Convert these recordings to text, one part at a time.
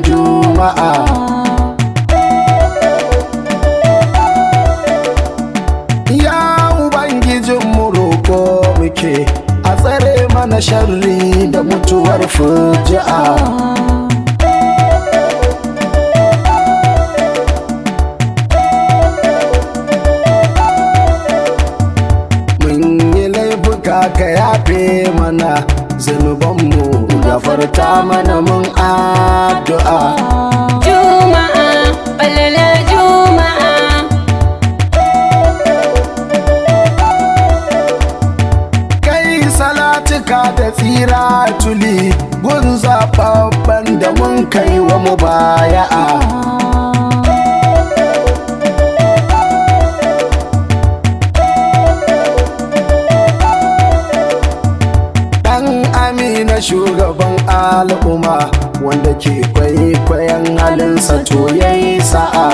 juma'a. Ya Ubangijin mu roko muke, a tsare mana sharri da mutuwar fuji'a. Mun yi laifuka ka yafe mana, zunubanmu gafarta mana mun addu'a. Juma'a, falala Juma'a. Kai salatuka da tsira tuli gun zaɓaɓɓen da mun kai wa mubaya'a. Dan Amina shugaban al'umma wanda ke kwaikwayon halinsa to yayi sa'a.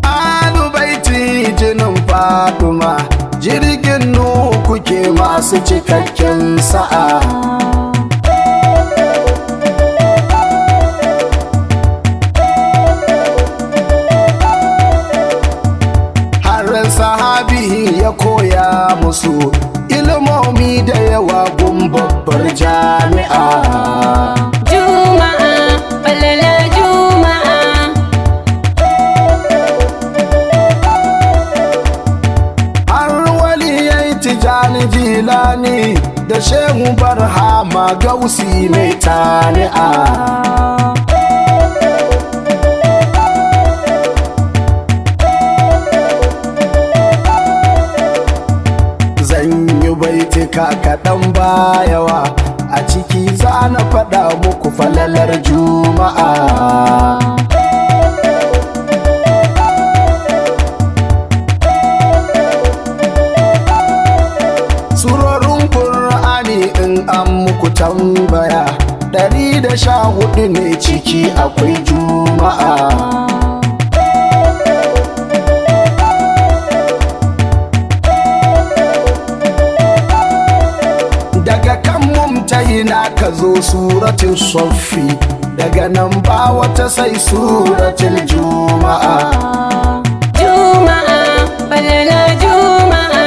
Alubaiti jinin Fatima, jirgin Nuhu kuke masu cikakken sa'a. Har sahabi ya koya musu ilimomi da yawa gun babbar jami'a. Juma'a, falala Juma'a. Har waliyai Tijani Jilani da Shehu Barhama Gausi mai tani'a. Zan yi baitika kaɗan bayawa, a ciki za na faɗa muku falalar juma'a. Surorin Kur'ani in an muku tambaya, 114 ne ciki akwai juma'a. Daga kan mumtahina ka zo suratul saffi, daga nan ba wata sai suratul juma'a. Juma'a, falala Juma'a.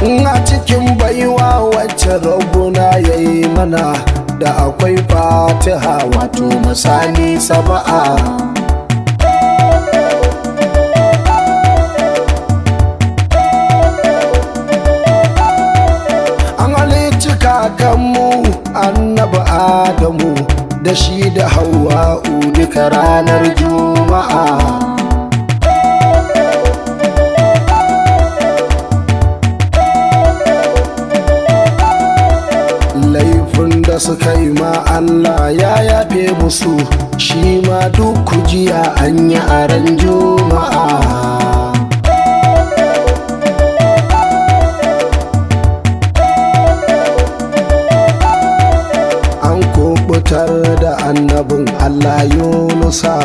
Ina cikin baiwa wacce rabbuna yayi mana, da akwai fatiha wato misali saba'a. An halicci kakanmu annabi Adamu da shi da Hawwa'u duka ranar juma'a. Laifin da suka yi ma Allah ya yafe musu, shi ma duk kujiya an yi a ran juma'a. An kubutar da annabin Allah Yunusa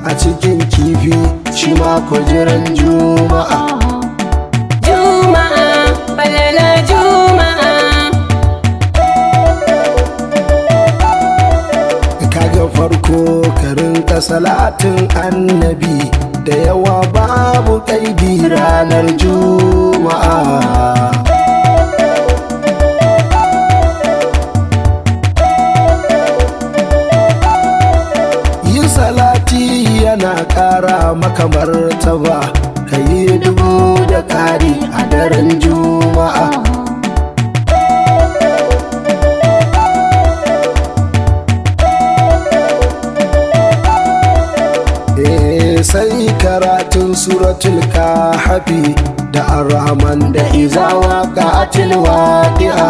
a cikin kifi, shi ma kujiran juma'a. Juma'a, falala Juma'a. Kaga farko ka rinka salatin annabi da yawa babu kaidi ranar juma'a. Yin salati yana ƙara maka martaba, ka yi dubu da ƙari a daren juma'a. Sai karatun suratul kahfi da ar-rahman da iza waqa'atil waqi'a.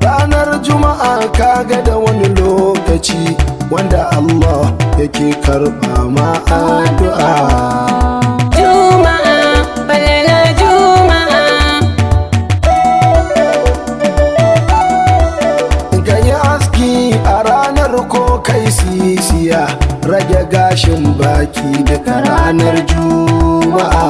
Ranar juma'a kaga da wani lokaci wanda Allah yake karɓa ma addu'a. Juma'a, falala Juma'a. ko kai sisiya, rage gashin baki daga ranar Juma'a.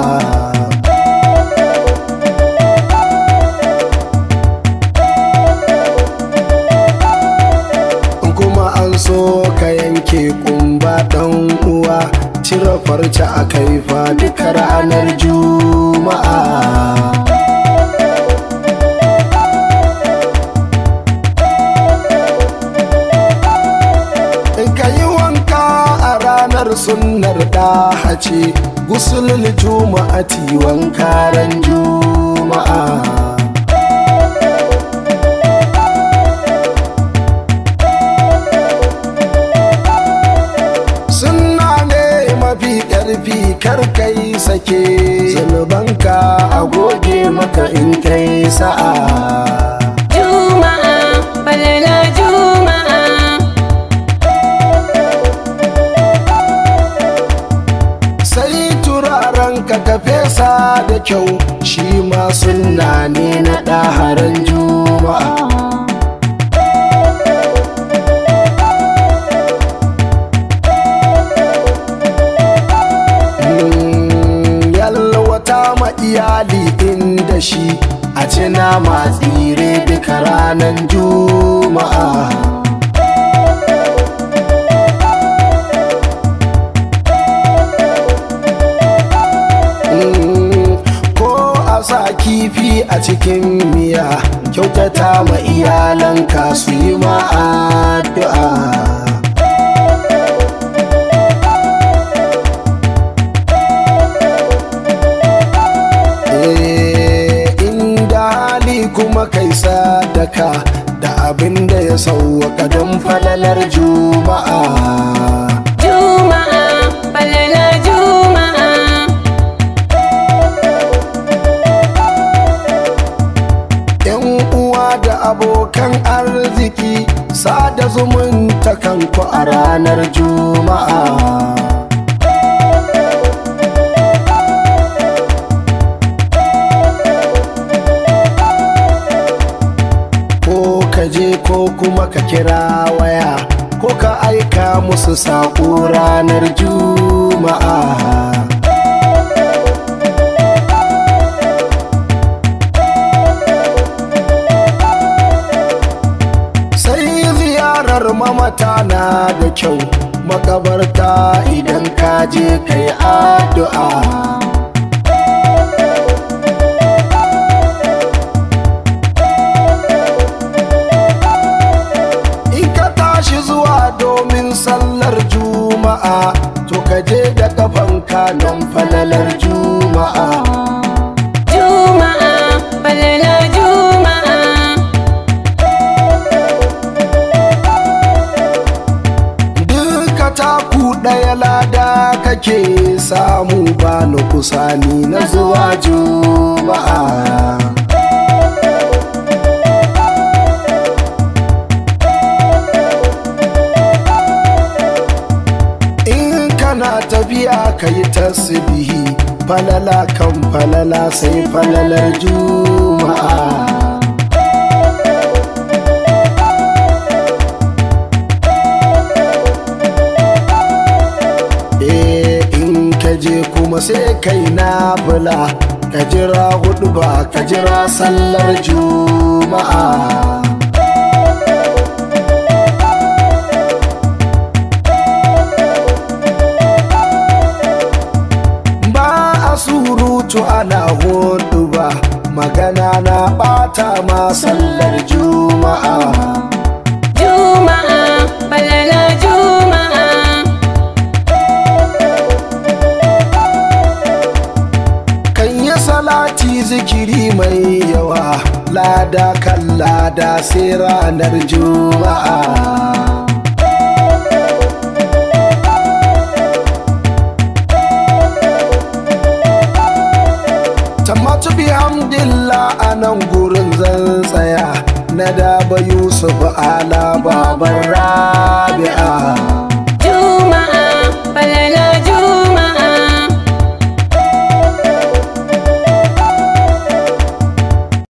Kuma an so ka yanke kumba dan uwa, cire farce a kaifa duka ranar Juma'a. Ka yi wanka a ranar sunnar ɗahace, gusulul juma'ati wanka ran Juma'a. Sunna ne mafi ƙarfi kar kai sake, zunubanka a goge maka in kai sa'a. Juma'a falala Juma'a. Sai turaren ka ka fesa da kyau, shi ma sunna ne na ɗaharan Juma'a. Yalwata ma iyali inda shi a ci nama tsire duka ranar Juma'a. Ko a sa kifi a cikin miya, kyautata ma iyalanka su yi ma addu'a. Inda hali kuma kai sadaka da abin da ya sauwaka don falalar Juma'a. Juma'a falala Juma'a. Yan uwa da abokan arziki, sada zumunta kanku a ranar Juma'a. Ko ka je ko kuma ka kira waya, ko ka aika musu saƙo ranar Juma'a. Sai ziyarar mamata na da kyau, makabarta idan ka je kai addu'a. In ka tashi zuwa domin sallar Juma'a, to ka je da kafanka don falalar Juma'a. Juma'a falala Juma'a. Duka taku ɗaya lada kake samu, ba na kusa ni na zuwa Juma'a. In kana tafiya ka yi tasbihi, falala kan falala sai falalar Juma'a. In ka je kuma sai kai nafila, ka jira hudu ba ka jira sallar Juma'a. Ba a surutu ana hudu ba, magana na bata ma sallar Juma'a. Juma'a falala Juma'a. Kan yi salati zikiri mai yawa, lada kan lada sai ranar Juma'a. Tammatu bihamdillah a nan gurin zan tsaya, na daba Yusuf Ala baban Rabi'a.